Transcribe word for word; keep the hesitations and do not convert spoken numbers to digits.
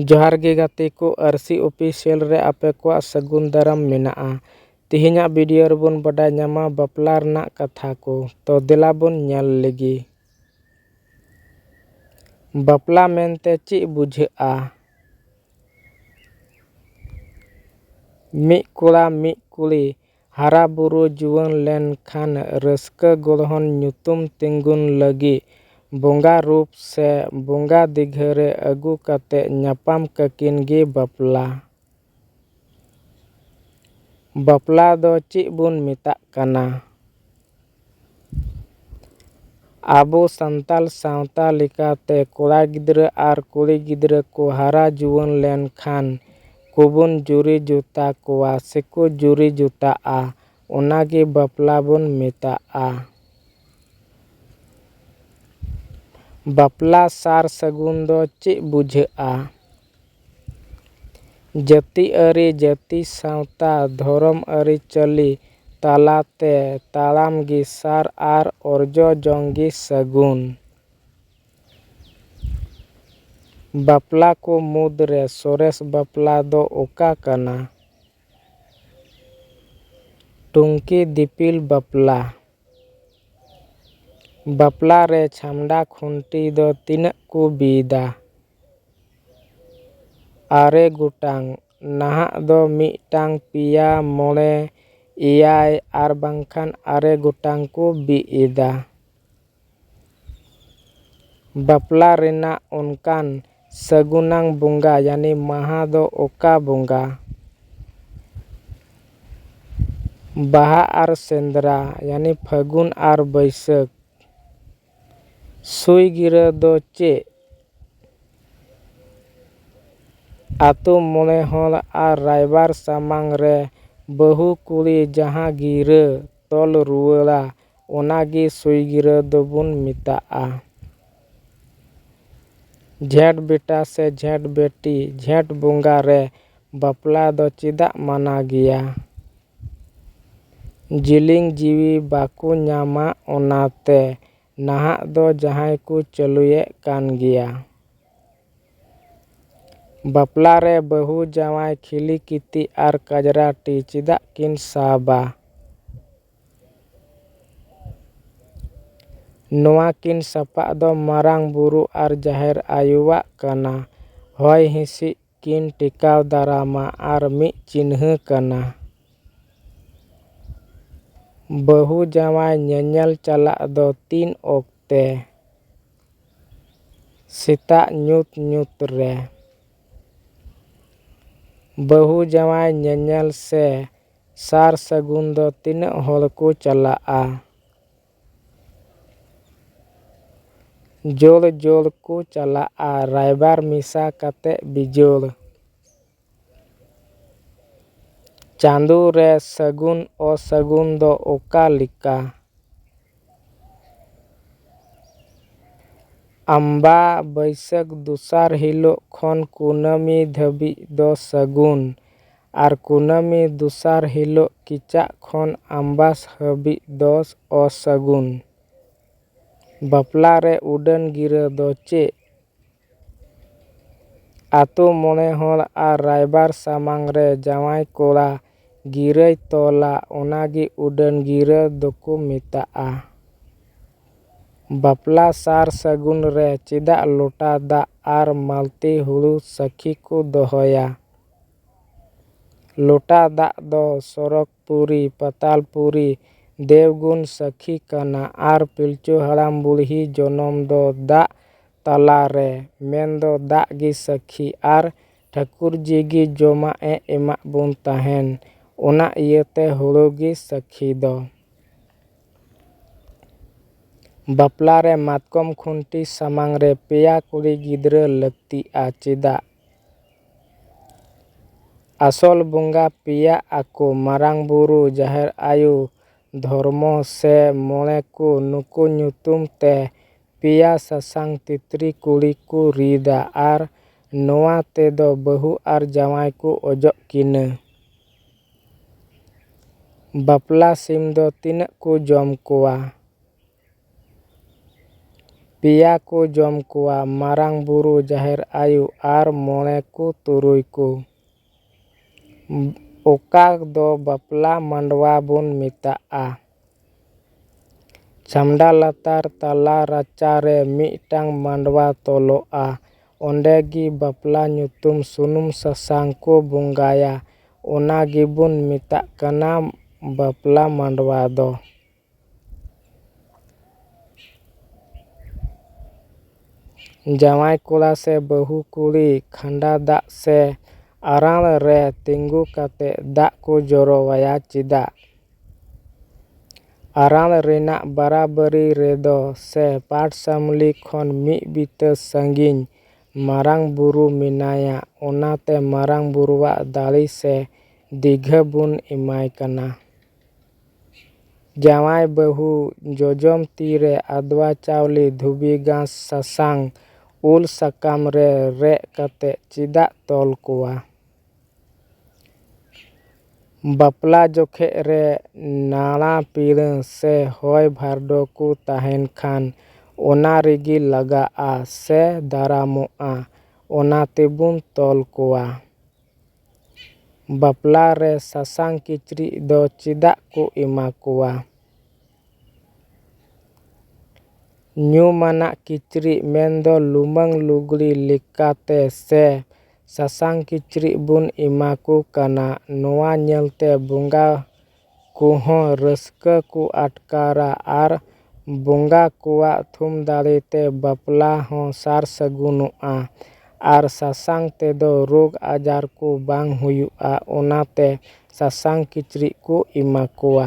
ᱡᱚᱦᱟᱨ ᱜᱮ ᱜᱟᱛᱮ ᱠᱚ, ᱟᱨᱥᱤ Official ᱨᱮ ᱟᱯᱮ ᱠᱚᱣᱟᱜ ᱥᱟᱹᱜᱩᱱ ᱫᱟᱨᱟᱢ ᱢᱮᱱᱟᱜᱼᱟ᱾ ᱛᱮᱦᱮᱧᱟᱜ video ᱨᱮᱵᱚᱱ ᱵᱟᱰᱟᱭ ᱧᱟᱢᱟ ᱵᱟᱯᱞᱟ ᱨᱮᱱᱟᱜ ᱠᱟᱛᱷᱟ ᱠᱚ᱾ ᱛᱚ ᱫᱮᱞᱟ ᱵᱚᱱ ᱧᱮᱞ ᱞᱮᱜᱮ᱾ ᱵᱟᱯᱞᱟ ᱢᱮᱱᱛᱮ ᱪᱮᱫ ᱵᱩᱡᱷᱟᱹᱜᱼᱟ? ᱢᱤᱫ ᱠᱚᱲᱟ ᱢᱤᱫ ᱠᱩᱲᱤ ᱦᱟᱨᱟ ᱵᱩᱨᱩ ᱡᱩᱣᱟᱹᱱ ᱞᱮᱱᱠᱷᱟᱱ ᱨᱟᱹᱥᱠᱟᱹ ᱜᱚᱲᱦᱚᱱ ᱧᱩᱛᱩᱢ ᱛᱤᱸᱜᱩᱱ ᱞᱟᱹᱜᱤᱫ ᱵᱚᱸᱜᱟ ᱨᱩᱯ ᱥᱮ ᱵᱚᱸᱜᱟ ᱫᱤᱜᱷᱟᱹ ᱨᱮ ᱟᱹᱜᱩ ᱠᱟᱛᱮ ᱧᱟᱯᱟᱢ ᱠᱟᱹᱠᱤᱱ ᱜᱮ ᱵᱟᱯᱞᱟ᱾ ᱵᱟᱯᱞᱟ ᱫᱚ ᱪᱮᱫ ᱵᱚᱱ ᱢᱮᱛᱟᱜ ᱠᱟᱱᱟ? ᱟᱵᱚ ᱥᱟᱱᱛᱟᱲ ᱥᱟᱶᱛᱟ ᱞᱮᱠᱟᱛᱮ ᱠᱚᱲᱟ ᱜᱤᱫᱽᱨᱟᱹ ᱟᱨ ᱠᱩᱲᱤ ᱜᱤᱫᱽᱨᱟᱹ ᱠᱚ ᱦᱟᱨᱟ ᱡᱩᱣᱟᱹᱱ ᱞᱮᱱᱠᱷᱟᱱ ᱠᱚᱵᱚᱱ ᱡᱩᱨᱤ ᱡᱚᱛᱟ ᱠᱚᱣᱟ ᱥᱮᱠᱚ ᱡᱩᱨᱤ ᱡᱚᱛᱟᱜᱼᱟ, ᱚᱱᱟᱜᱮ ᱵᱟᱯᱞᱟ ᱵᱚᱱ ᱢᱮᱛᱟᱜᱼᱟ᱾ ᱵᱟᱯᱞᱟ ᱥᱟᱨ ᱥᱟᱹᱜᱩᱱ ᱫᱚ ᱪᱮᱫ ᱵᱩᱡᱷᱟᱹᱜᱼᱟ? ᱡᱟᱹᱛᱤ ᱟᱹᱨᱤ, ᱡᱟᱹᱛᱤ ᱥᱟᱶᱛᱟ, ᱫᱷᱚᱨᱚᱢ ᱟᱹᱨᱤᱪᱟᱹᱞᱤ ᱛᱟᱞᱟᱛᱮ ᱛᱟᱲᱟᱢ ᱜᱮ ᱥᱟᱨ ᱟᱨ ᱚᱨᱡᱚ ᱡᱚᱝ ᱜᱮ ᱥᱟᱹᱜᱩᱱ᱾ ᱵᱟᱯᱞᱟ ᱠᱚ ᱢᱩᱫᱽᱨᱮ ᱥᱚᱨᱮᱥ ᱵᱟᱯᱞᱟ ᱫᱚ ᱚᱠᱟ ᱠᱟᱱᱟ? ᱴᱩᱝᱠᱤ ᱫᱤᱯᱤᱞ ᱵᱟᱯᱞᱟ᱾ ᱵᱟᱯᱞᱟ ᱨᱮ ᱪᱷᱟᱢᱰᱟ ᱠᱷᱩᱱᱴᱤ ᱫᱚ ᱛᱤᱱᱟᱹᱜ ᱠᱚ ᱵᱤᱫᱟ? ᱟᱨᱮ ᱜᱚᱴᱟᱝ᱾ ᱱᱟᱦᱟᱜ ᱫᱚ ᱢᱤᱫᱴᱟᱝ, ᱯᱮᱭᱟ, ᱢᱚᱬᱮ, ᱮᱭᱟᱭ ᱟᱨ ᱵᱟᱝᱠᱷᱟᱱ ᱟᱨᱮ ᱜᱚᱴᱟᱝ ᱠᱚ ᱵᱤᱫ ᱮᱫᱟ᱾ ᱵᱟᱯᱞᱟ ᱨᱮᱱᱟᱜ ᱚᱱᱠᱟᱱ ᱥᱟᱹᱜᱩᱱᱟᱝ ᱵᱚᱸᱜᱟ ᱭᱟᱱᱤ ᱢᱟᱦᱟ ᱫᱚ ᱚᱠᱟ ᱵᱚᱸᱜᱟ? ᱵᱟᱦᱟ ᱟᱨ ᱥᱮᱸᱫᱽᱨᱟ ᱭᱟᱱᱤ ᱯᱷᱟᱹᱜᱩᱱ ᱟᱨ ᱵᱟᱹᱭᱥᱟᱹᱠᱷ᱾ ᱥᱩᱭ ᱜᱤᱨᱟᱹ ᱫᱚ ᱪᱮᱫ? ᱟᱛᱳ ᱢᱚᱬᱮ ᱦᱚᱲ ᱟᱨ ᱨᱟᱭᱵᱟᱨ ᱥᱟᱢᱟᱝ ᱨᱮ ᱵᱟᱹᱦᱩ ᱠᱩᱲᱤ ᱡᱟᱦᱟᱸ ᱜᱤᱨᱟᱹ ᱛᱚᱞ ᱨᱩᱣᱟᱹᱲᱟ, ᱚᱱᱟᱜᱮ ᱥᱩᱭ ᱜᱤᱨᱟᱹ ᱫᱚᱵᱚᱱ ᱢᱮᱛᱟᱜᱼᱟ᱾ ᱡᱷᱮᱸᱴ ᱵᱮᱴᱟ ᱥᱮ ᱡᱷᱮᱸᱴ ᱵᱮᱴᱤ, ᱡᱷᱮᱸᱴ ᱵᱚᱸᱜᱟ ᱨᱮ ᱵᱟᱯᱞᱟ ᱫᱚ ᱪᱮᱫᱟᱜ ᱢᱟᱱᱟ ᱜᱮᱭᱟ? ᱡᱤᱞᱤᱧ ᱡᱤᱣᱤ ᱵᱟᱠᱚ ᱧᱟᱢᱟ, ᱚᱱᱟᱛᱮ ᱱᱟᱦᱟᱜ ᱫᱚ ᱡᱟᱦᱟᱸᱭ ᱠᱚ ᱪᱟᱹᱞᱩᱭᱮᱫ ᱠᱟᱱ ᱜᱮᱭᱟ᱾ ᱵᱟᱯᱞᱟ ᱨᱮ ᱵᱟᱹᱦᱩ ᱡᱟᱶᱟᱭ ᱠᱷᱤᱞᱤ ᱠᱤᱛᱤ ᱟᱨ ᱠᱟᱡᱽᱨᱟ ᱴᱤ ᱪᱮᱫᱟᱜ ᱠᱤᱱ ᱥᱟᱵᱟ? ᱱᱚᱣᱟ ᱠᱤᱱ ᱥᱟᱯᱟᱵ ᱫᱚ ᱢᱟᱨᱟᱝ ᱵᱩᱨᱩ ᱟᱨ ᱡᱟᱦᱮᱨ ᱟᱭᱳᱣᱟᱜ ᱠᱟᱱᱟ᱾ ᱦᱚᱭ ᱦᱤᱸᱥᱤᱫ ᱠᱤᱱ ᱴᱮᱠᱟᱣ ᱫᱟᱨᱟᱢᱟ ᱟᱨ ᱢᱤᱫ ᱪᱤᱱᱦᱟᱹ ᱠᱟᱱᱟ᱾ ᱵᱟᱹᱦᱩ ᱡᱟᱶᱟᱭ ᱧᱮᱧᱮᱞ ᱪᱟᱞᱟᱜ ᱫᱚ ᱛᱤᱱ ᱚᱠᱛᱮ? ᱥᱮᱛᱟᱜ ᱧᱩᱛ ᱧᱩᱛ ᱨᱮ᱾ ᱵᱟᱹᱦᱩ ᱡᱟᱶᱟᱭ ᱧᱮᱧᱮᱞ ᱥᱮ ᱥᱟᱨ ᱥᱟᱹᱜᱩᱱ ᱫᱚ ᱛᱤᱱᱟᱹᱜ ᱦᱚᱲ ᱠᱚ ᱪᱟᱞᱟᱜᱼᱟ? ᱡᱳᱨ ᱡᱳᱨ ᱠᱚ ᱪᱟᱞᱟᱜᱼᱟ, ᱨᱟᱭᱵᱟᱨ ᱢᱮᱥᱟ ᱠᱟᱛᱮ ᱵᱤᱡᱳᱲ᱾ ᱪᱟᱸᱫᱳ ᱨᱮ ᱥᱟᱹᱜᱩᱱ ᱚᱥᱟᱹᱜᱩᱱ ᱫᱚ ᱚᱠᱟ ᱞᱮᱠᱟ? ᱟᱢᱵᱟ ᱵᱟᱹᱭᱥᱟᱹᱠᱷ ᱫᱚᱥᱟᱨ ᱦᱤᱞᱳᱜ ᱠᱷᱚᱱ ᱠᱩᱱᱟᱹᱢᱤ ᱫᱷᱟᱹᱵᱤᱡ ᱫᱚ ᱥᱟᱹᱜᱩᱱ, ᱟᱨ ᱠᱩᱱᱟᱹᱢᱤ ᱫᱚᱥᱟᱨ ᱦᱤᱞᱳᱜ ᱠᱮᱪᱟᱜ ᱠᱷᱚᱱ ᱟᱢᱵᱟᱥ ᱦᱟᱹᱵᱤᱡ ᱫᱚ ᱚᱥᱟᱹᱜᱩᱱ᱾ ᱵᱟᱯᱞᱟ ᱨᱮ ᱩᱰᱟᱹᱱ ᱜᱤᱨᱟᱹ ᱫᱚ ᱪᱮᱫ? ᱟᱛᱳ ᱢᱚᱬᱮ ᱦᱚᱲ ᱟᱨ ᱨᱟᱭᱵᱟᱨ ᱥᱟᱢᱟᱝ ᱨᱮ ᱡᱟᱶᱟᱭ ᱠᱚᱲᱟ ᱜᱤᱨᱟᱹᱭ ᱛᱚᱞᱟ, ᱚᱱᱟᱜᱮ ᱩᱰᱟᱹᱱ ᱜᱤᱨᱟᱹ ᱫᱚᱠᱚ ᱢᱮᱛᱟᱜᱼᱟ᱾ ᱵᱟᱯᱞᱟ ᱥᱟᱨ ᱥᱟᱹᱜᱩᱱ ᱨᱮ ᱪᱮᱫᱟᱜ ᱞᱚᱴᱟ ᱫᱟᱜ ᱟᱨ ᱢᱟᱞᱛᱤ ᱦᱩᱲᱩ ᱥᱟᱹᱠᱷᱤ ᱠᱚ ᱫᱚᱦᱚᱭᱟ? ᱞᱚᱴᱟ ᱫᱟᱜ ᱫᱚ ᱥᱚᱨᱚᱜᱽᱯᱩᱨᱤ, ᱯᱟᱛᱟᱞᱯᱩᱨᱤ, ᱫᱮᱣᱜᱩᱱ ᱥᱟᱹᱠᱷᱤ ᱠᱟᱱᱟ ᱟᱨ ᱯᱤᱞᱪᱩ ᱦᱟᱲᱟᱢ ᱵᱩᱲᱦᱤ ᱡᱚᱱᱚᱢ ᱫᱚ ᱫᱟᱜ ᱛᱟᱞᱟ ᱨᱮ, ᱢᱮᱱᱫᱚ ᱫᱟᱜ ᱜᱮ ᱥᱟᱹᱠᱷᱤ ᱟᱨ ᱴᱷᱟᱹᱠᱩᱨ ᱡᱤ ᱜᱮ ᱡᱚᱢᱟᱜ ᱮ ᱮᱢᱟᱜ ᱵᱚᱱ ᱛᱟᱦᱮᱱ, ᱚᱱᱟ ᱤᱭᱟᱹᱛᱮ ᱦᱩᱲᱩ ᱜᱮ ᱥᱟᱹᱠᱷᱤ ᱫᱚ᱾ ᱵᱟᱯᱞᱟ ᱨᱮ ᱢᱟᱛᱠᱚᱢ ᱠᱷᱩᱱᱴᱤ ᱥᱟᱢᱟᱝ ᱨᱮ ᱯᱮᱭᱟ ᱠᱩᱲᱤ ᱜᱤᱫᱽᱨᱟᱹ ᱞᱟᱹᱠᱛᱤᱜᱼᱟ, ᱪᱮᱫᱟᱜ? ᱟᱥᱚᱞ ᱵᱚᱸᱜᱟ ᱯᱮᱭᱟᱜ ᱟᱠᱚ, ᱢᱟᱨᱟᱝ ᱵᱩᱨᱩ, ᱡᱟᱦᱮᱨ ᱟᱭᱳ, ᱫᱷᱚᱨᱢᱚ ᱥᱮ ᱢᱚᱬᱮ ᱠᱚ, ᱱᱩᱠᱩ ᱧᱩᱛᱩᱢ ᱛᱮ ᱯᱮᱭᱟ ᱥᱟᱥᱟᱝ ᱛᱤᱛᱨᱤ ᱠᱩᱲᱤ ᱠᱚ ᱨᱤᱫᱟ ᱟᱨ ᱱᱚᱣᱟ ᱛᱮᱫᱚ ᱵᱟᱹᱦᱩ ᱟᱨ ᱡᱟᱶᱟᱭ ᱠᱚ ᱚᱡᱚᱜ ᱠᱤᱱᱟᱹ᱾ ᱵᱟᱯᱞᱟ ᱥᱤᱢ ᱫᱚ ᱛᱤᱱᱟᱹᱜ ᱠᱚ ᱡᱚᱢ ᱠᱚᱣᱟ? ᱯᱮᱭᱟ ᱠᱚ ᱡᱚᱢ ᱠᱚᱣᱟ, ᱢᱟᱨᱟᱝ ᱵᱩᱨᱩ, ᱡᱟᱦᱮᱨ ᱟᱭᱳ ᱟᱨ ᱢᱚᱬᱮ ᱠᱚ ᱛᱩᱨᱩᱭ ᱠᱚ᱾ ᱚᱠᱟ ᱫᱚ ᱵᱟᱯᱞᱟ ᱢᱟᱰᱣᱟ ᱵᱚᱱ ᱢᱮᱛᱟᱜᱼᱟ᱾ ᱪᱷᱟᱢᱰᱟ ᱞᱟᱛᱟᱨ ᱛᱟᱞᱟ ᱨᱟᱪᱟ ᱨᱮ ᱢᱤᱫᱴᱟᱝ ᱢᱟᱰᱣᱟ ᱛᱚᱞᱚᱜᱼᱟ᱾ ᱚᱸᱰᱮ ᱜᱮ ᱵᱟᱯᱞᱟ ᱧᱩᱛᱩᱢ ᱥᱩᱱᱩᱢ ᱥᱟᱥᱟᱝ ᱠᱚ ᱵᱚᱸᱜᱟᱭᱟ᱾ ᱚᱱᱟ ᱜᱮᱵᱚᱱ ᱢᱮᱛᱟᱜ ᱠᱟᱱᱟ ᱵᱟᱯᱞᱟ ᱢᱟᱰᱣᱟ ᱫᱚ᱾ ᱡᱟᱶᱟᱭ ᱠᱚᱲᱟ ᱥᱮ ᱵᱟᱹᱦᱩ ᱠᱩᱲᱤ ᱠᱷᱟᱸᱰᱟ ᱫᱟᱜ ᱥᱮ ᱟᱨᱟᱬ ᱨᱮ ᱛᱤᱸᱜᱩ ᱠᱟᱛᱮ ᱫᱟᱜ ᱠᱚ ᱡᱚᱨᱚᱣᱟᱭᱟ ᱪᱮᱫᱟᱜ? ᱟᱨᱟᱬ ᱨᱮᱱᱟᱜ ᱵᱟᱨᱟᱵᱟᱹᱨᱤ ᱨᱮᱫᱚ ᱥᱮ ᱯᱟᱴᱥᱟᱢᱞᱤ ᱠᱷᱚᱱ ᱢᱤᱫ ᱵᱤᱛᱟᱹ ᱥᱟᱺᱜᱤᱧ ᱢᱟᱨᱟᱝ ᱵᱩᱨᱩ ᱢᱮᱱᱟᱭᱟ, ᱚᱱᱟᱛᱮ ᱢᱟᱨᱟᱝ ᱵᱩᱨᱩᱣᱟᱜ ᱫᱟᱲᱮ ᱥᱮ ᱫᱤᱜᱷᱟᱹ ᱵᱚᱱ ᱮᱢᱟᱭ ᱠᱟᱱᱟ᱾ ᱡᱟᱶᱟᱭ ᱵᱟᱹᱦᱩ ᱡᱚᱡᱚᱢ ᱛᱤ ᱨᱮ ᱟᱫᱽᱣᱟ ᱪᱟᱣᱞᱮ ᱫᱷᱩᱵᱤ ᱜᱷᱟᱥ ᱥᱟᱥᱟᱝ ᱩᱞ ᱥᱟᱠᱟᱢ ᱨᱮ ᱨᱮᱫ ᱠᱟᱛᱮ ᱪᱮᱫᱟᱜ ᱛᱚᱞ ᱠᱚᱣᱟ? ᱵᱟᱯᱞᱟ ᱡᱚᱠᱷᱮᱡ ᱨᱮ ᱱᱟᱲᱟ ᱯᱤᱲᱟᱹ ᱥᱮ ᱦᱚᱭ ᱵᱷᱟᱨᱰᱚ ᱠᱚ ᱛᱟᱦᱮᱱ ᱠᱷᱟᱱ ᱚᱱᱟ ᱨᱮᱜᱮ ᱞᱟᱜᱟᱜᱼᱟ ᱥᱮ ᱫᱟᱨᱟᱢᱚᱜᱼᱟ, ᱚᱱᱟ ᱛᱮᱵᱚᱱ ᱛᱚᱞ ᱠᱚᱣᱟ᱾ ᱵᱟᱯᱞᱟ ᱨᱮ ᱥᱟᱥᱟᱝ ᱠᱤᱪᱨᱤᱡ ᱫᱚ ᱪᱮᱫᱟᱜ ᱠᱚ ᱮᱢᱟ ᱠᱚᱣᱟ? ᱧᱩᱢᱟᱱᱟᱜ ᱠᱤᱪᱨᱤᱡ ᱢᱮᱱᱫᱚ ᱞᱩᱢᱟᱹᱝ ᱞᱩᱜᱽᱲᱤ ᱞᱮᱠᱟᱛᱮ ᱥᱮ ᱥᱟᱥᱟᱝ ᱠᱤᱪᱨᱤᱡ ᱵᱚᱱ ᱮᱢᱟ ᱠᱚ ᱠᱟᱱᱟ᱾ ᱱᱚᱣᱟ ᱧᱮᱞᱛᱮ ᱵᱚᱸᱜᱟ ᱠᱚᱦᱚᱸ ᱨᱟᱹᱥᱠᱟᱹ ᱠᱚ ᱟᱴᱠᱟᱨᱟ ᱟᱨ ᱵᱚᱸᱜᱟ ᱠᱚᱣᱟᱜ ᱛᱷᱩᱢ ᱫᱟᱲᱮᱛᱮ ᱵᱟᱯᱞᱟ ᱦᱚᱸ ᱥᱟᱨ ᱥᱟᱹᱜᱩᱱᱚᱜᱼᱟ᱾ ᱟᱨ ᱥᱟᱥᱟᱝ ᱛᱮᱫᱚ ᱨᱳᱜᱽ ᱟᱡᱟᱨ ᱠᱚ ᱵᱟᱝ ᱦᱩᱭᱩᱜᱼᱟ, ᱚᱱᱟᱛᱮ ᱥᱟᱥᱟᱝ ᱠᱤᱪᱨᱤᱡ ᱠᱚ ᱮᱢᱟ ᱠᱚᱣᱟ᱾